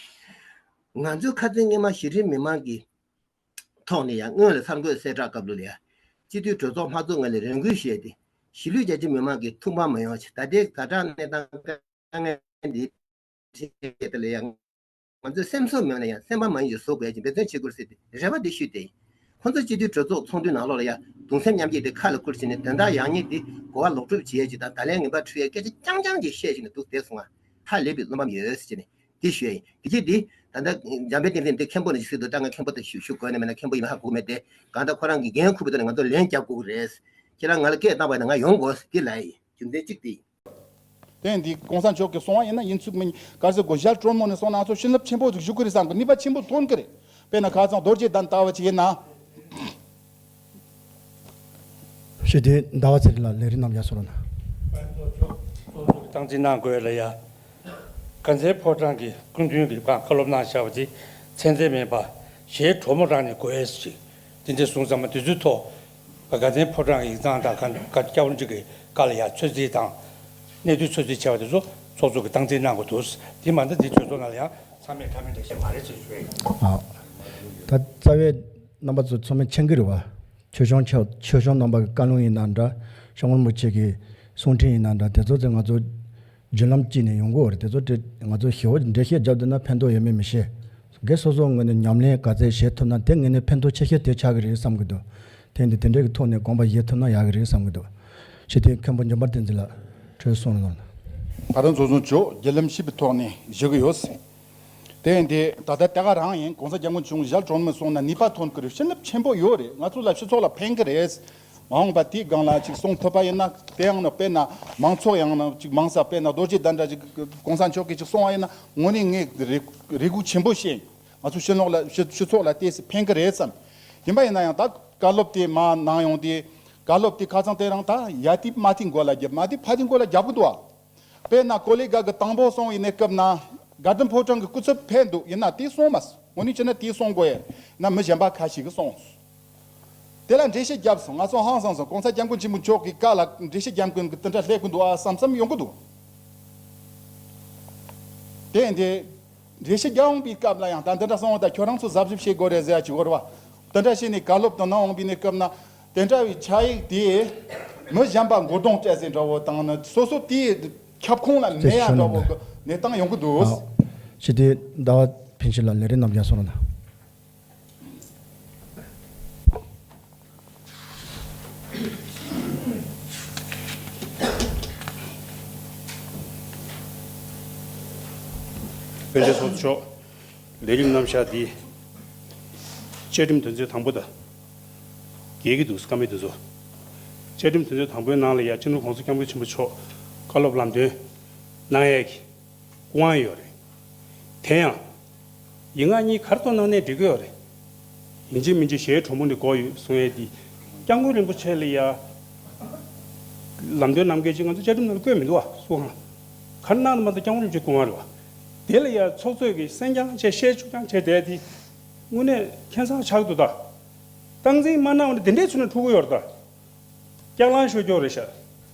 ང་ཚོའི་ཁ་སང་སྔོན་མ་གཞི་རིམ་མི་མང་གི་ཐོག་ནས་ཡང་སྔོན་ལ་གསར་འགོད་གསལ་བསྒྲགས་སྐབས་ལ་ཡང་སྤྱི་འཐུས་གྲོས་ཚོགས་དམངས་གཙོ་ལྔ་ལ་རེ་སྐུལ་བྱས་ཏེ། གཞིས་ལུས་རྒྱ་ཆེ་མི་མང་གི་ཐུགས་ཕམ་མ་ཡོང་ཆེད་ད་ལྟའི་ཛ་དྲག་གནས་སྟངས་དཀའ་ངལ་འདི་འཕྲིན་སྐད་དེ་ལ་ཡང་། ང་ཚོས་སེམས་གསོ་མེད་ན་ཡང་སེམས་པ་མ་ཡིན་ཅིག་བཟོ་དགོས་ཀྱི་འབད་བརྩོན་བྱེད་དགོས་ཟེར་ཏེ་རེ་བ་འདི་ཞུས་ཏེ། ཁོང་ཚོ་སྤྱི་འཐུས་གྲོས་ཚོགས་ཚོགས་འདུའི་ནང་ལོགས་ལ་ཡང་གདུང་སེམས་མཉམ་སྐྱེད་དེ་ཁ་ལ་བསྐུར་བྱས་ནས་དོན་དག་ཡག་ཉེས་དེ་གོ་བ་ལོག་སྒྲུབ་བྱེད་ཡས་ཅིག་དང་། ད་ལན་ངན་པ་འཁྲི་ཡས་སྐད་ཆ་རྐྱང་རྐྱང་ཅིག་བཤད་བྱས་ནས་འདུག་བསྡད་སོང་ང་། ཧ་ལས་པའི་བློ་ཕམ་ཡོད་ཟེར་བྱས་ནས་འདི་ཞུ་ཡས་ཡིན། དེ་རྗེས་འདི་ད་ལྟ་འཇམ་དཔལ་བསྟན་འཛིན་འདི་མཁན་པོ་ནས་ཅིག་ཟེར་འདུག་ད་ང་མཁན་པོ་དེ་ཞུ་ཞུ་དགོས་ནས་མེད་ན། མཁན་པོ་ཡིན་ཧ་གོ་མེད་དེ། གང་ལྟར་ཁོ་རང་གི་འགན་འཁུར་བའི་ཐོག་ནས་ང་ཚོ་ལན་རྒྱབ་དགོས་ཀྱི་རེད། ཁྱེད་རང་ང་ལ་སྐད་བཏང་བ་ཡིན་ན་ང་ཡོང་དགོས་ཟེར་འདི་ལབ་ཡས་ཡིན། རྒྱུ་མཚན་གཅིག་དེ་ཡིན། དེ་འདི་གོང་ས་མཆོག་གིས་གསུང་བ་ཡིན་ན་ཡིན་ཚུགས་མིན་ག་རེ་ཟེར་དགོས། ཞལ་དྲོན་མོ་ནས་གསུངས་ན་ང་ཚོ་བྱིན་རླབས་ཆེན་པོ་ཞིག་ཞུགས་ཀྱི་རེད་བསམ་གི། ནུས་པ་ཆེན་པོ་ཐོན་གི་རེད། དཔེར་ན་ཁ་སང་རྡོ་རྗེ་གདན་ལྟ་བུ་ཅིག་ཡིན་ན། ཞུ་དེ་ཟླ་བ་ཚེ་རིང་ལགས་ལས་རིམ་རྣམས་ཡར་སོང་རོགས་གནང་། སྟངས་འཛིན་གནང་དགོས་ལ་ཡ། དགའ་ལྡན་ཕོ་བྲང་གི་སྐུ་མདུན་གྱི་བཀའ་བཀའ་སློབ་གནང་བཞག་པ་དེ་ཚད་ལྡན་མིན་པ། ཞལ་དྲོན་མོ་རང་ནས་དགོས་ཡས་ཅིག་དེ་འདྲ་གསུངས་ཙང་མ་དེ་ཚོའི་ཐོག་དགའ་ལྡན་ཕོ་བྲང་གི་ཡིག་ཚང་དང་ག་ག་སྐྱབས་མགོན་གྱི་བཀའ་ལ་ཡ་ཚོད་རྩིས་དང་། གནས་ཚུལ་ཚོད་རྩིས་བྱས་པ་དེ་ཚོ་ཚོགས་གཙོ་གིས་སྟངས་འཛིན་གནང་དགོས་འདུག་དེ་མ་ཟད་འདི་གྲོས་ཚོགས་ནང་ལ་ཡང་ཚང་མས་ཕྲ་མེན་འགྲེལ་བཤད་མ་རེད་ཅེས་ཞུ་ཡ་ཡིན། ཨ། ད་རྩ་བའི་རྣམ་པ་ཚོ་ཚང་མས་མཁྱེན་གྱི་རེད་བ། ཆོས་སྐྱོང་ཆོས་སྐྱོང་རྣམ་པ་གི་བཀའ་ལུང་ཡིན་ན་འདྲ། སྐྱབས་མགོན་རིན་པོ་ཆེ་གི་གསུང་འཕྲིན་ཡིན་ན་འདྲ། དེ་ཚོ་ཚོ་ང་ཚོ་བརྒྱུད་ལམ་གཅིག་ནས་ཡོང་གི་ཡོད་རེད། དེ་ཚོ་དེ་ང་ཚོ་ཞེ་པོ་འགྲེལ་བཤད་རྒྱབ་བསྡད་ན་ཕན་ཐོགས་ཡོད་མེད་མི་ཤེས། སྒེར་སོ་སོའི་ངོས་ནས་ཉམས་ལེན་ག་ཚད་བྱེད་ཐུབ་ན་དེ་ངོས་ནས་ཕན་ཐོགས་ཆེ་ཤོས་དེ་ཆགས་ཀྱི་རེད་བསམ་གྱི་འདུག་དེ་འདི་དེ་འདྲའི་གི་ཐོག་ནས་དགོངས་པ་བཞེས་ཐུབ་ན་ཡག་གི་རེད་བསམ་གྱི་འདུག་ཞུ་དེ་མཁན་པོ་འཇམ་དཔལ་བསྟན་འཛིན་ལགས་གྲོས་གསུངས་གནང་། ད་ལྟ་ཚོགས་གཙོ་མཆོག་བརྒྱུད་ལམ་ཞིབ་པའི་ཐོག་ནས་ཞུ་གི་ཡོད། དེ་ཡིན་དེ་ད་ལྟ་དེ་ག་རང་ཡིན། གོང་ས་སྐྱབས་མགོན་ཆེན་པོ་ཞལ་དྲོན་མོ་གསུངས་ན་ནུས་པ་ཐོན་གི་རེད། བྱིན་རླབས་ཆེན་པོ་ཡོད་རེད། ང་ཚོ་ལ་སྤྱི་ཚོགས་ལ་ཕན་གི་རེད། མ་འོངས་པ་དེའི་སྒང་ལ་ཅིག་གསུང་ཐུབ་པ་ཡིན་ན། དེ་ཡང་ན་དཔེར་ན་མང་ཚོགས་ཡང་ན་ཅིག་མང་ས་དཔེར་ན་རྡོ་རྗེ་གདན་འདྲ་ཅིག་གོང་ས་མཆོག་གིས་ཅིག་གསུང་བ་ཡིན་ན་དངོས་གནས་ངས་རེ་རེ་སྒུག་ཆེན་པོ་བྱས། ང་ཚོ་ཕྱི་ལོགས་ལ་སྤྱི་སྤྱི་ཚོགས་ལ་ཏོག་ཙམ་ཕན་གི་རེད་བསམ། ཡིན་པ་ཡིན་ན་ཡང་ད་བཀའ་སློབ་དེ་མར་གནང་ཡོང་དུས་བཀའ་སློབ་དེ་ཁ་སང་དེ་རིང་ད་ཡ་དེ་མ་དེ་མགོ་ལ་རྒྱབ། མ་དེ་ཕ་དེ་མགོ་ལ་རྒྱབ་གི་འདུག་བ། དཔེར་ན་ཀོ་ལི་ག་གི་དང་པོ་སོང་བའི་གནས་སྐབས་ན་དགའ་ལྡན་ཕོ་བྲང་གི་སྐུ་ཚབ་ཕེབས་འདུག་ཡིན་ན་དེ་སོང་མ་སོང་། དངོས་གནས་བྱས་ན་དེ་སོང་དགོས་ཡ་ན་མི་གཞན་པ་ཁ་ཤས་ཀྱིས་སོང་། དེ་ལ་འགྲེལ་བཤད་བརྒྱབ་སོང་། ང་ཚོ་ཧང་སངས་སོང་། གོང་ས་སྐྱབས་མགོན་ཆེན་པོ་མཆོག་གི་བཀའ་ལ་འགྲེལ་བཤད་རྒྱབ་མཁན་གྱི་དེ་འདྲ་སླེབས་ཀྱི་འདུག་ཨ་བསམ་བསམ་ཡོང་གི་འདུག་དེ་ཡིན་དེ། འགྲེལ་བཤད་རྒྱག་འོང་པའི་སྐབས་ལ་ཡང་ད་འདི་འདྲ་གསུངས་པ་དང་ཁྱོད་རང་ཚོ་གཟབ་གཟབ་བྱེད་དགོས་རེད་ཟེར་ཡ་ཅིག་ཡོད་རེད་བ། དེ་འདྲ་བྱས་ནས་བཀའ་སློབ་དང་གནང་འོང་པའི་གནས་སྐབས་ན་དེ་འདྲ་བའི་ཕྱག་ཡིག་དེ་མི་གཞན་པ་མགོ་རྡུང་སྤྲད་ཟེར་འདྲ་བོ་དང་ནི་སོ་སོ་དེའི་ཁྱབ་ཁོངས་ལ་མེད་ཡ་འདྲ་བོ་གི་གནས་སྟངས་ཡོང་གི་འདུག་ཨ། ཞི་བདེ་ཟླ་བ་ཕིན་ཞི་ལགས་ལས་རིམ་རྣམས་ཡར་སོང་རོགས་གནང་། དཔལ་ལྡན་ཚོགས་གཙོ་མཆོག་ལས་རིམ་རྣམ་གཞག་འདི་བཅའ་ཁྲིམས་དོན་ཚན་དང་པོ་དང་འགལ་གྱི་འདུག་བཀའ་མོལ་འདི་ཚོ། བཅའ་ཁྲིམས་དོན་ཚན་དང་པོའི་ནང་ལ་ཡ་སྤྱི་ནོར་༸གོང་ས་༸སྐྱབས་མགོན་ཆེན་པོ་མཆོག་བཀའ་སློབ་ལམ་སྟོན་གནང་ཡས་ཀྱི་དབང་ཡོད་རེད། དེ་ཡང་། ཡིག་ངག་གཉིས་ག་རེ་གཏོང་གནང་ནའི་འགྲིག་གི་ཡོད་རེད། ཡིན་གཅིག་མིན་གཅིག་ཞལ་དྲོན་མོ་ནས་དགོས་ཡོད་གསུང་ཡས་འདི། སྐྱབས་མགོན་རིན་པོ་ཆེ་ལ་ཡ། ལམ་སྟོན་གནང་མཁན་ཅིག་ང་ཚོ་བཅའ་ཁྲིམས་ནང་ལ་བཀོད་མི་འདུག་བ་སུ་གང་། ག་རེ་གནང་ན་མ་གཏོགས་སྐྱབས་མགོན་རིན་པོ་ཆེ་སྐུ་ངལ་རེད་བ། དེ་ལ་ཡ་ཚོགས་གཙོས་ཀྱི་གསན་རྐྱང་བྱས་བཤད་ཆོག་རྐྱང་བྱས་བསྡད་དེ། དངོས་གནས་ཁྱད་མཚར་ཆགས་འདུག་ད། སྟངས་འཛིན་མ་གནང་བ་ནི་དེ་འདྲའི་ཚུལ་ནས་འཁྲུག་གི་ཡོད་རེད་ད། སྐྱག་ལང་ཤོད་རྒྱུ་རེད་ཤག་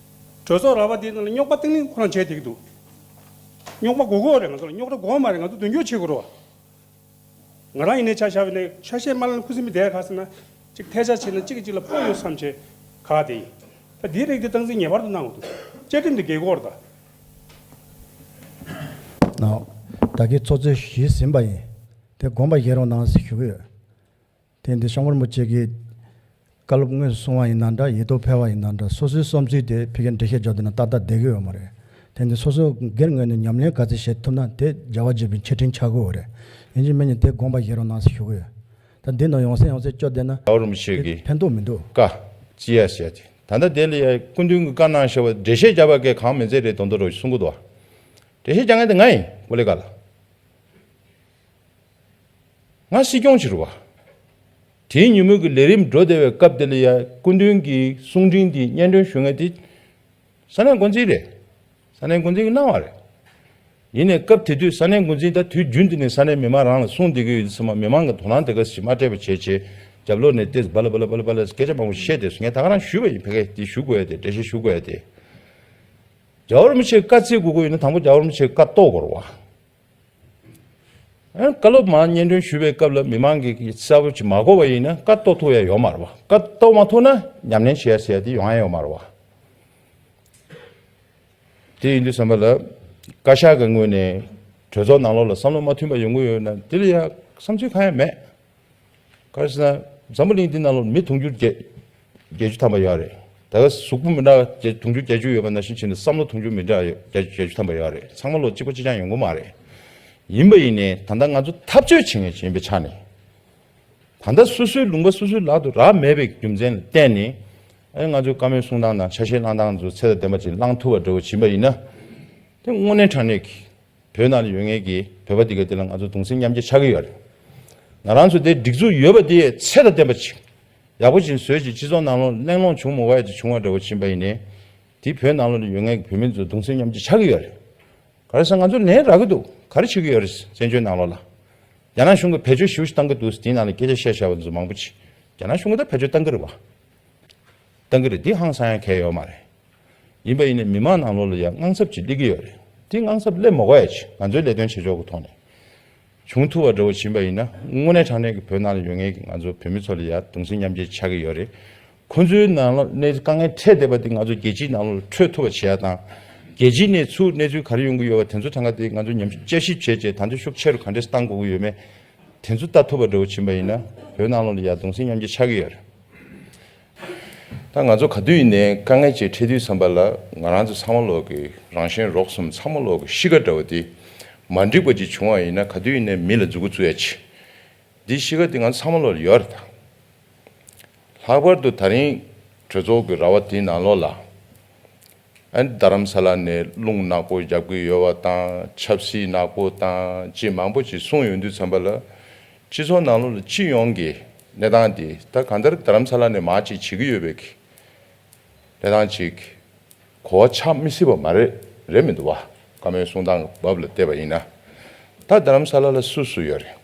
གྲོས་ཚོགས་ར་བ་དེའི་ནང་ལ་རྙོག་པ་གཏིང་ལེན་ཁོ་རང་བྱས་བསྡད་ཀྱི་འདུག་རྙོག་པ་དགོས་ཀྱི་ཡོད་རེད། ང་ཚོ་ལ་རྙོག་དྲ་དགོས་མ་རེད། ང་ཚོ་མདུན་སྐྱོད་བྱེད་དགོས་རེད་བ། ང་རང་ཡིན་ནའི་ཆ་བཞག་པ་ཡིན་ན་ཆ་ཤས་མ་ལ་ཁུ་སིམ་མེ་བསྡད་ག་ཟེར་ན། གཅིག་ཐལ་ཆ་བྱས་ན་གཅིག་གིས་གཅིག་ལ་སྤོ་ཡོད་བསམ་བྱས་ག་དེ་ཡིན། ད་འདིའི་རིགས་འདི་སྟངས་འཛིན་ངེས་པར་དུ་གནང་དགོས་འདུག་བཅའ་ཁྲིམས་འདི་འགལ་གྱི་ཡོད་རེད་ད། ནའོ། ད་གིན་ཚོགས་གཙོས་ཞུས་ཟིན་པ་ཡིན། དེ་དགོངས་པ་བཞེས་རོགས་གནང་ཞེས་ཞུ་གི་ཡོད། དེ་འདི་ཤོང་མགོར་མོ་ཆེ་གིས་བཀའ་སློབ་དངོས་སུ་གསུང་བ་ཡིན་ན་འདྲ། ཡིག་ཐོག་ཕེབས་པ་ཡིན་ན་འདྲ། སོ་སོའི་བསམ་ཚུལ་དེ་ཕ་གིར་འགྲེལ་བཤད་རྒྱག་འདོད་ན་ཏག་ཏག་བསྡད་ཀྱི་ཡོད་མ་རེད། དེ་འདི་སོ་སོ་སྒེར་ངོས་ནས་ཉམས་ལེན་ག་ཚོད་བྱེད་ཐུབ་ན་དེ་རྒྱལ་བ་དགྱེས་པའི་ཆེད་ཕྲིན་ཆགས་ཀྱི་ཡོད་རེད། ཡིན་གཅིག་མིན་གཅིག་དེ་དགོངས་པ་བཞེས་རོགས་གནང་ཞེས་ཞུ་གི་ཡོད། ད་འདི་ནང་ཡོང་སེ་ཡོང་སེ་སྐྱོར་བསྡད་ན་རྒྱལ་བ་རིན་པོ་ཆེ་དེ་གི་ཕན་ཐོགས་མི་འདུག་བཀའ་ཅི་ཡ་ཟེར་ཏེ། ད་ལྟ་དེ་ལ་ཡ་སྐུ་མདུན་གྱི་བཀའ་གནང་བཞག་པ་འགྲེལ་བཤད་རྒྱག་པ་གས་གང་མི་མཛད་རེད་མདོག་མདོག་རོ་གསུང་གི་འདུག་བ། འགྲེལ་བཤད་རྒྱག་མཁན་དེ་ང་ཡིན་ཀོ་ལེ་ག་ལ། ང་སྲིད་སྐྱོང་ཅིག་རེད་བ། དེའི་ཉིན་མོ་གི་ལས་རིམ་འགྲོ་བསྡད་པའི་སྐབས་དེ་ལ་ཡ་སྐུ་མདུན་གྱི་གསུང་འཕྲིན་འདི་སྙན་སྒྲོན་ཞུ་མཁན་དེ་ས་གནས་འགོ་འཛིན་རེད། ས་གནས་འགོ་འཛིན་གྱིས་གནང་བ་རེད། ཡིན་ནའི་སྐབས་དེ་དུས་ས་གནས་འགོ་འཛིན་ད་དུས་རྒྱུན་དུ་ནས་ས་གནས་མི་མང་རང་ལ་གསུང་བསྡད་ཀྱི་ཡོད་དུས་ཙམ་པ་མི་མང་གི་དོ་སྣང་དེ་ག་ཞིག་མ་སྤྲད་པ་བྱས་བྱས་རྒྱབ་ལོགས་ནས་ཏེས་སྦ་ལ་སྦ་ལ་སྦ་ལ་སྦ་ལ་སྐད་ཆ་མང་པོ་བཤད་དེ་སོང་། ངས་ད་ག་རང་ཞུས་པ་ཡིན། ཕ་གིར་དེ་ཞུ་དགོས་ཡ་དེ་འགྲེལ་བཤད་ཞུ་དགོས་ཡ་དེ། རྒྱལ་བ་རིན་པོ་ཆེས་བཀའ་བརྩི་དགོས་ཀྱི་ཡོད་ན་དང་པོ་རྒྱལ་བ་རིན་པོ་ཆེས་བཀའ་གཏོགས་དགོས་རེད་བ། ཨ་བཀའ་སློབ་མར་སྙན་སྒྲོན་ཞུས་པའི་སྐབས་ལ་མི་མང་གིས་གསལ་པོ་ཅིག་མ་གོ་བ་ཡིན་ན་བཀའ་གཏོགས་ཐུབ་ཡ་ཡོད་མ་རེད་བ། བཀའ་གཏོགས་མ་ཐུབ་ན་ཉམས་ལེན་བྱེད་ཡ་ཟེར་ཡ་དེ་ཡོང་ཡ་ཡོད་མ་རེད་བ། དེ་ཡིན་དུས་ཙམ་པ་ལ་བཀའ་ཤག་གི་ངོས་ནས་གྲོས་ཚོགས་ནང་ལོགས་ལ་བསམ་བློ་མ་མཐུན་པ་ཡོང་གི་ཡོད་ན་དེ་ལ་ཡ་བསམ་ཚུལ་གང་ཡང་མེད། ག་རེ་ཟེར་ན་འཛམ་བུ་གླིང་འདི་ནང་ལོགས་མི་དུང་ཕྱུར་བརྒྱད་བརྒྱད་ཅུ་ཐམ་པ་ཡོད་རེད། ད་ག་གཟུགས་པོ་མི་འདྲ་བ་དུང་ཕྱུར་བརྒྱད་ཅུ་ཡོད་པ་ནང་བཞིན་བྱས་ནས་བསམ་བློ་དུང་ཕྱུར་མི་འདྲ་བ་ཡོད་བརྒྱད་ཅུ་ཐམ་པ་ཡོད་རེད། ཚང་མ་ལོག་གཅིག་པ་གཅིག་རྐྱང་ཡོང་གི་མ་རེད། ཡིན་པ་ཡིན་ནའི་ད་ལྟ་ང་ཚོ་འཐབ་རྩོད་བྱེད་མཁན་ཞིག་ཡིན་པའི་ཆ་ནས། ད་ལྟ་སོ་སོའི་ལུང་པ་སོ་སོའི་ལག་ཏུ་རག་མེད་པའི་རྒྱུ་མཚན་ལ་བརྟེན་ནས་ཨ་ནི་ང་ཚོའི་བཀའ་མོལ་གསུང་སྟངས་དང་ཆ་ཤས་བླང་སྟངས་ཚོ་ཚད་དང་ལྡན་པ་ཅིག་བླང་ཐུབ་པ་འདྲ་བོ་ཕྱིན་པ་ཡིན་ན། དེ་དངོས་གནས་དྲང་གནས་ཀྱི་བོད་ནང་ལ་ཡོད་མཁན་གྱི་བོད་པ་འདི་ག་དེ་ལ་ང་ཚོ་གདུང་སེམས་མཉམ་སྐྱེད་ཆགས་ཀྱི་ཡོད་རེད། ང་རང་ཚོ་དེ་སྒྲིག་འཛུགས་ཡོད་པ་དེ་ཚད་དང་ལྡན་པ་ཅིག་ཡག་པོ་ཅིག་བཟོས་ཅིག་སྤྱི་ཚོགས་ནང་ལོགས་གླེང་སློང་བྱུང་མི་དགོས་ཡ་ཅིག་བྱུང་བ་འདྲ་བོ་ཕྱིན་པ་ཡིན་ནའི། དེ་བོད་ནང་ལོགས་ལ་ཡོད་མཁན་གྱི་བོད་མི་ཚོ་གདུང་སེམས་མཉམ་སྐྱེད་ཆགས་ཀྱི་ཡོད་རེད། ག་རེ་ཟེར་ང་ཚོ་ལན་རག་གི་འདུག་ག་རེ་བྱེད་ཀྱི་ཡོད་རེད་བཙན་བྱོལ་ནང་ལོགས་ལ། རྒྱ་ནག་གཞུང་གིས་བེད་སྤྱོད་ཞེ་པོ་ཞིག་བཏང་གི་འདུག་དེའི་ནང་ལ་སྐད་ཆ་བཤད་བཞག་པ་ཚོ་མང་པོ་ཅིག་རྒྱ་ནག་གཞུང་གིས་ད་བེད་སྤྱོད་བཏང་གི་རེད་བ། བཏང་གི་རེད། འདི་ཧང་སང་ཡ་གང་ཡང་ཡོད་མ་རེད། ཡིན་པ་ཡིན་ནའི་མི་མང་ནང་ལོགས་ལ་ཡང་དངངས་འཚབ་ཅིག་སླེབས་ཀྱི་ཡོད་རེད། འདི་དངངས་འཚབ་སླེབས་མ་དགོས་ཡ་ཅིག་ང་ཚོའི་ལས་དོན་བྱེད་ཕྱོགས་ཀྱི་ཐོག་ནས་བྱུང་ཐུབ་པ་འདྲ་བོ་ཕྱིན་པ་ཡིན་ན་དངོས་གནས་དྲང་གནས་ཀྱི་བོད་ནང་ལ་ཡོད་མཁན་གྱི་ང་ཚོ་བོད་མི་ཚོ་ལ་ཡང་གདུང་སེམས་མཉམ་སྐྱེད་ཆགས་ཀྱི་ཡོད་རེད། ཁོང་ཚོའི་ནང་ལ་གནས་དཀའ་ངལ་འཕྲད་བསྡད་པ་དེ་ང་ཚོ་རྒྱལ་སྤྱིའི་ནང་ལོགས་ལ་འཕྲོད་ཐུབ་པ་བྱེད་ཡ་དང་། རྒྱལ་སྤྱིའི་གནས་ཚུལ་གནས་ཚུལ་ག་རེ་ཡོང་གི་ཡོད་པ་དེ་ཚོ་གྲངས་ཀ་དེ་ང་ཚོ་ཉམས་ཞིབ་དཔྱད་ཞིབ་བྱས་རྗེས་ད་ལྟ་ཤུགས་ཆེ་རུ་ག་འདྲས་བཏང་དགོས་ཀྱི་ཡོད་མེད། དེ་ཚོ་ལྟ་ཐུབ་པ་འདྲ་བོ་ཕྱིན་པ་ཡིན་ན་བོད་ནང་ལོགས་ལ་ཡ་གདུང་སེམས་མཉམ་སྐྱེད་ཆགས་ཀྱི་ཡོད་རེད། ད་ང་ཚོ་ག་དུས་ཡིན་ནའི་དཀའ་ངལ་ཅིག་འཕྲད་དུས་ཙམ་པ་ལ་ང་རང་ཚོ་ཚང་མ་ལོག་གི་རང་གཞན་རོགས་གསུམ་ཚང་མ་ལོག་གི་གཤིས་ཀ་འདྲ་བོ་དེ་མ་འགྲིག་པ་ཅིག་བྱུང་བ་ཡིན་ན་ག་དུས་ཡིན་ནའི་མི་ལ་མཛུབ་གུ་བཙུགས་ཡ་ཅིག་འདི་གཤིས་ཀ་འདི་ང་ཚོ་ཚང་མ་ལོག་ལ་ཡོད་རེད་ད། ལྷག་པར་དུ་ད་རིང་གྲོས་ཚོགས་ཀྱི་ར་བ་དེའི་ནང་ལོགས་ལ། ཨ་ནི་རྡ་རམ་ས་ལ་ནས་རླུང་ནག་པོ་རྒྱབ་ཀྱི་ཡོད་པ་དང་ཆབ་སྲིད་ནག་པོ་དང་ཅི་མང་པོ་ཅིག་གསུངས་ཡོང་དུས་ཙམ་པ་ལ། སྤྱི་ཚོགས་ནང་ལོགས་ལ་སྤྱི་ཡོངས་ཀྱི་གནས་སྟངས་འདི་ད་གང་ལྟར་རྡ་རམ་ས་ལ་ནས་མར་ཅིག་བྱེད་ཀྱི་ཡོད་པའི་གི་གནས་སྟངས་ཅིག་གོ་བ་ཆགས་མི་སྲིད་པ་མ་རེད། རེད་མི་འདུག་བ། བཀའ་མོལ་གསུང་སྟངས་ཀྱི་བབ་ལ་བལྟས་པ་ཡིན་ན། ད་རྡ་རམ་ས་ལ་ལ་སུ་སུ་ཡོད་རེད།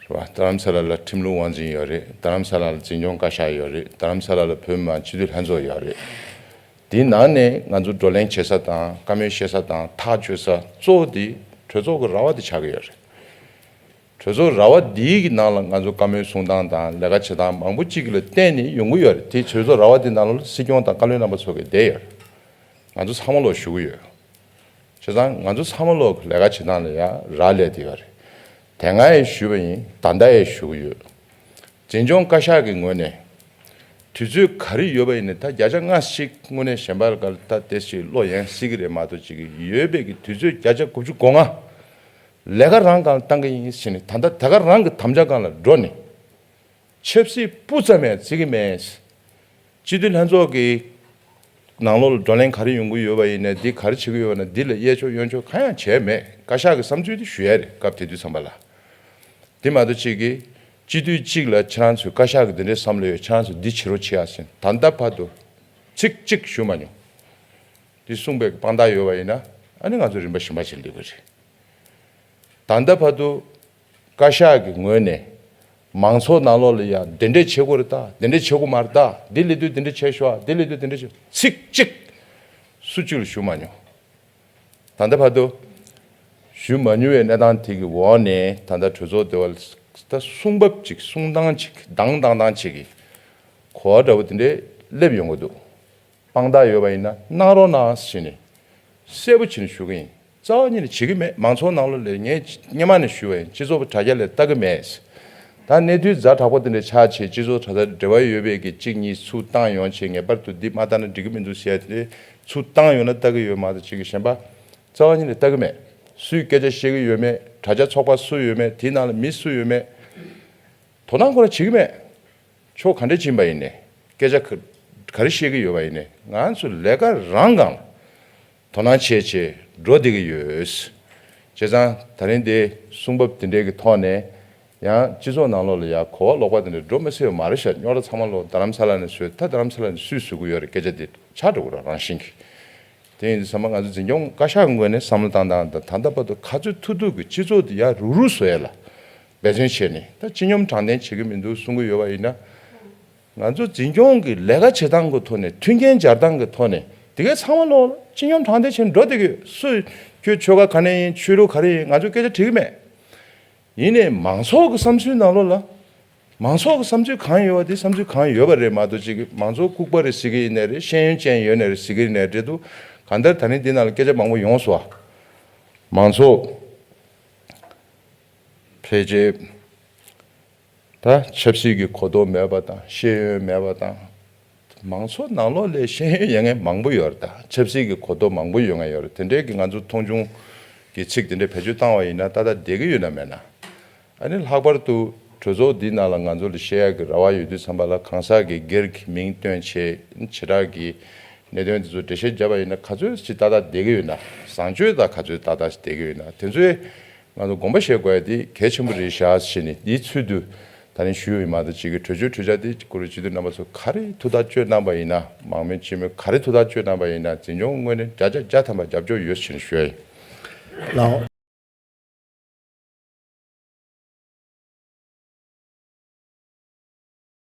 རེད་བ། རྡ་རམ་ས་ལ་ལ་ཁྲིམས་ལུགས་དབང་འཛིན་ཡོད་རེད། རྡ་རམ་ས་ལ་ལ་འཛིན་སྐྱོང་བཀའ་ཤག་ཡོད་རེད། རྡ་རམ་ས་ལ་ལ་བོད་མི་མང་སྤྱི་འཐུས་ལྷན་ཚོགས་ཡོད་རེད། དེའི་ནང་ནས་ང་ཚོ་བགྲོ་གླེང་བྱེད་ས་དང་བཀའ་མོལ་བཤད་ས་དང་ཐག་གཅོད་ས་གཙོ་བོ་དེ་གྲོས་ཚོགས་ཀྱི་ར་བ་དེ་ཆགས་ཀྱི་ཡོད་རེད། གྲོས་ཚོགས་ར་བ་འདིའི་གི་ནང་ལ་ང་ཚོ་བཀའ་མོལ་གསུང་སྟངས་དང་ལས་ཀ་བྱེད་སྟངས་མང་པོ་གཅིག་ལ་བརྟེན་ནས་ཡོང་གི་ཡོད་རེད། དེ་གྲོས་ཚོགས་ར་བ་དེ་ནང་ལ་སྲིད་སྐྱོང་དང་བཀའ་བློན་རྣམ་པ་ཚོ་གི་བསྡད་ཡོད་རེད། ང་ཚོ་ཚང་མ་ལོག་བཞུགས་ཀྱི་ཡོད། བྱས་ཙང་ང་ཚོ་ཚང་མ་ལོག་ལས་ཀ་བྱེད་སྟངས་ལ་ཡང་རག་ལས་བསྡད་ཡོད་རེད། དེ་སྔ་ཡང་ཞུས་པ་ཡིན། ད་ལྟ་ཡང་ཞུ་གི་ཡོད། འཛིན་སྐྱོང་བཀའ་ཤག་གི་ངོས་ནས་དུས་ཚོད་ག་རེ་ཡོད་པ་ཡིན་ནའི་ད་བརྒྱ་ཆ་ལྔ་ཞིག་དངོས་གནས་གཞན་པ་ལ་ད་དེ་ཞིག་བློ་ཡན་སྲིད་ཀྱི་རེད་མ་གཏོགས་ཅིག་ཡོད་པའི་གི་དུས་ཚོད་བརྒྱ་ཆ་དགུ་བཅུ་གོ་ལྔ་ལས་ཀ་རང་སྒང་ལ་བཏང་གི་ཡིན་ཟེར་ནས། ད་ལྟ་ད་ག་རང་གི་དམ་བཅའ་སྒང་ལ་འགྲོ་ནས་ཆབ་སྲིད་སྤུ་ཙམ་ཡང་བརྩི་གི་མེད། སྤྱི་འཐུས་ལྷན་ཚོགས་ཀྱི་ནང་ལོགས་ལ་བགྲོ་གླེང་ག་རེ་ཡོང་གི་ཡོད་པ་ཡིན་ནའི་འདི་ག་རེ་བྱེད་ཀྱི་ཡོད་པ་ན་འདི་ལ་གཡས་ཕྱོགས་གཡོན་ཕྱོགས་གང་ཡང་བྱས་མེད། བཀའ་ཤག་གི་བསམ་ཚུལ་དེ་ཞུ་ཡ་རེད། སྐབས་དེ་དུས་ཙམ་པ་ལ། དེ་མ་གཏོགས་གཅིག་གིས་སྤྱི་འཐུས་གཅིག་ལ་ཁྱེད་རང་ཚོས་བཀའ་ཤག་གི་འདི་འདྲའི་བསམ་བློ་ཡོད། ཁྱེད་རང་ཚོས་འདི་བྱེད་རོགས་བྱེད་ཨ་ཟེར་ད་ལྟ་བར་དུ་ཚིག་གཅིག་ཞུ་མ་མྱོང་། འདི་གསུངས་པའི་དཔང་རྟགས་ཡོད་པ་ཡིན་ན་ཨ་ནི་ང་ཚོ་རིམ་པ་བཞིན་པ་ཞིག་སླེབས་དགོས་རེད། ད་ལྟ་བར་དུ་བཀའ་ཤག་གི་ངོས་ནས་མང་ཚོགས་ནང་ལོགས་ལ་ཡ་འདི་འདྲས་བྱེད་དགོས་རེད་ད། འདི་འདྲས་བྱེད་དགོས་མ་རེད་ད། འདི་ལས་དུས་འདི་འདྲས་བྱས་ཤོག་འདི་ལས་དུས་འདི་འདྲས་བྱས། ཚིག་གཅིག་སུ་གཅིག་ལ་ཞུ་མ་མྱོང་། ད་ལྟ་བར་དུ་ཞུ་མ་མྱོང་བའི་གནས་སྟངས་དེ་གི་འོག་ནས་ད་ལྟ་གྲོས་ཚོགས་འདི་བ་ད་གསུང་བབ་ཅིག་གསུང་སྟངས་ཅིག་དང་བཏང་སྟངས་ཅིག་གི་གོ་བ་འདྲ་བོ་དེ་འདྲས་སླེབས་ཡོང་གི་འདུག་དཔང་རྟགས་ཡོད་པ་ཡིན་ན་གནང་རོགས་གནང་ཞེས་ནས་གསལ་པོ་བྱས་ནས་ཞུ་གི་ཡིན། རྩ་བ་ཉིད་ནས་བྱེད་ཀྱི་མེད། མང་ཚོགས་ནང་ལོགས་ལ་ངས་སྔོན་མ་ནས་ཞུ་བ་ཡིན། སྤྱི་ཚོགས་དྲ་རྒྱ་ལ་ལྟ་གི་མེད། ད་གནས་ཚུལ་ཛ་དྲག་པོ་དེ་འདྲ་ཆགས་བྱས་སྤྱི་ཚོགས་དྲ་རྒྱ་འབྲེལ་བ་ཡོད་པའི་གི་གཅིག་གཉིས་ཚུར་བཏང་ཡོང་བྱས་ངེས་པར་དུ་འདི་མ་བལྟས་ན་འགྲིག་གི་མི་འདུག་ཟེར་ཡ་དེ་འདྲ་ཚུར་བཏང་ཡོང་ན་ལྟ་གི་ཡོད་མ་གཏོགས་གཅིག་གི་གཞན་པ་རྩ་བ་ཉིད་ནས་ལྟ་གི་མེད། སུས་སྐད་ཆ་བཤད་ཀྱི་ཡོད་མེད། དྲ་རྒྱ་ཚོགས་པ་སུ་ཡོད་མེད། དེའི་ནང་ལ་མི་སུ་ཡོད་མེད། དོ་སྣང་ཁོ་རང་བྱེད་ཀྱི་མེད། ཕྱོགས་ག་འདྲ་ཕྱིན་པ་ཡིན་ནའི་སྐད་ཆ་ག་ག་རེ་བཤད་ཀྱི་ཡོད་པ་ཡིན་ནའི་ང་ཚོ་ལས་ཀ་རང་སྒང་ལ་དོ་སྣང་བྱས་བྱས་འགྲོ་བསྡད་ཀྱི་ཡོད། བྱས་ཙང་ད་རིང་འདི་གསུང་བབ་དེ་འདྲའི་གི་ཐོག་ནས་ཡང་སྤྱི་ཚོགས་ནང་ལོགས་ལ་ཡང་གོ་བ་ལོག་པ་དེ་འདྲ་འགྲོ་མི་སྲིད་པ་མ་རེད་ཤག་རྙོག་དྲ་ཚང་མ་ལོག་རྡ་རམ་ས་ལ་ནས་བཟོས། ད་རྡ་རམ་ས་ལ་ནས་སུས་བཟོ་གི་ཡོད་རེད། སྐད་ཆ་དེ་ཆགས་འགྲོ་གི་རེད་རང་བཞིན་གྱིས། དེ་ཡིན་དུས་ཚང་མ་ང་ཚོ་འཛིན་སྐྱོང་བཀའ་ཤག་གི་ངོས་ནས་བསམ་བློ་བཏང་སྟངས་དང་ད་ལྟ་བར་དུ་ག་ཚོད་ཐུབ་ཐུབ་ཀྱིས་སྤྱི་ཚོགས་དེ་ཡར་རུག་རུག་བཟོ་ཡ་ལ་འབད་བརྩོན་བྱས་ནས། ད་སྤྱི་སྙོམས་དྲང་བདེན་བྱེད་ཀྱི་མི་འདུག་གསུང་གི་ཡོད་པ་ཡིན་ན། ང་ཚོ་འཛིན་སྐྱོང་གི་ལས་ཀ་བྱེད་སྟངས་ཀྱི་ཐོག་ནས་མཐུན་རྐྱེན་སྦྱར་སྟངས་ཀྱི་ཐོག་ནས་དེ་གའི་ཚང་མ་ལོག་སྤྱི་སྙོམས་དྲང་བདེན་བྱས་ནས་འགྲོ་བསྡད་ཀྱི་ཡོད། སུ་ཁྱོད་ཆོལ་ཁ་ག་ནས་ཡིན། ཆོས་ལུགས་ག་རེ་ཡིན། ང་ཚོ་སྐད་ཆ་དྲི་གི་མེད། ཡིན་ནའི་མང་ཚོགས་ཀྱི་བསམ་ཚུལ་ནང་ལོགས་ལ། མང་ཚོགས་ཀྱི་བསམ་ཚུལ་གང་ཡོད་པ་དེ་བསམ་ཚུལ་གང་ཡོད་པ་རེད་མ་གཏོགས་ཅིག་མང་ཚོགས་ལྐུགས་པ་རེད་ཟེར་གྱི་ཡིན་ནའི་རེད། ཤེས་ཡོན་ཅན་ཡོད་ནའི་རེད་ཟེར་གྱི་ཡིན་ནའི་རེད་འདུག་གང་ལྟར་ད་རིང་འདི་ནང་ལ་སྐད་ཆ་མང་པོ་ཡོང་སོང་བ། མང་ཚོགས་ཕལ་ཆེར་ད་ཆབ་སྲིད་ཀྱི་གོ་རྟོགས་མེད་པ་དང་ཤེས་ཡོན་མེད་པ་དང་། མང་ཚོགས་ནང་ལོགས་ལ་ཤེས་ཡོན་ཡོད་མཁན་མང་པོ་ཡོད་རེད། ད་ཆབ་སྲིད་ཀྱི་གོ་རྟོགས་མང་པོ་ཡོད་མཁན་ཡོད་རེད། དེ་འདྲའི་གི་ང་ཚོ་མཐོང་ཆུང་གི་ཚིག་དེ་འདྲ་བེད་སྤྱོད་བཏང་བ་ཡིན་ན་ཏག་ཏག་བསྡད་ཀྱི་ཡོད་ན་མེད་ན། ཨ་ནི་ལྷག་པར་དུ་གྲོས་ཚོགས་འདི་ནང་ལ་ང་ཚོ་ལ་བཤད་ཡག་གི་རེ་བ་ཡོད་དུས་ཙམ་པ་ལ་གང་ཟག་གི་སྒེར་གྱི་མིང་བཏོན་བྱས་བྱེ་བྲག་གི་གནད་དོན་དེ་ཚོ་འགྲེལ་བཤད་བརྒྱབ་པ་ཡིན་ན་ག་ཚོད་ཅིག་ཏག་ཏག་བསྡད་ཀྱི་ཡོད་ན། བཟང་སྤྱོད་དང་ག་ཚོད་ཏག་ཏག་ཅིག་བསྡད་ཀྱི་ཡོད་ན། དེ་ཚོའི་ང་ཚོ་དགོངས་པ་བཞེས་དགོས་ཡ་དེ་གལ་ཆེན་པོ་རེད་ཤག་ཟེར་ནས། དེའི་ཚུལ་དུ་ད་ནི་ཞུས་ཡོད་མ་གཏོགས་ཅིག་གི་གྲོས་ཆོད་གྲོས་འཆར་དེ་བཀུར་འོས་སྤྱི་འཐུས་རྣམ་པ་ཚོ་ག་རེ་ཐུགས་ཐག་གཅོད་གནང་པ་ཡིན་ན། མང་མོས་སྤྱི་མོས་ག་རེ་ཐུགས་ཐག་གཅོད་གནང་པ་ཡིན་ན་འཛིན་སྐྱོང་ངོས་ནས་བརྒྱ་ཆ་བརྒྱ་ཐམ་པ་རྒྱབ་སྐྱོར་ཡོད་ཟེར་ནས་ཞུ་ཡ་ཡིན། ལའོ།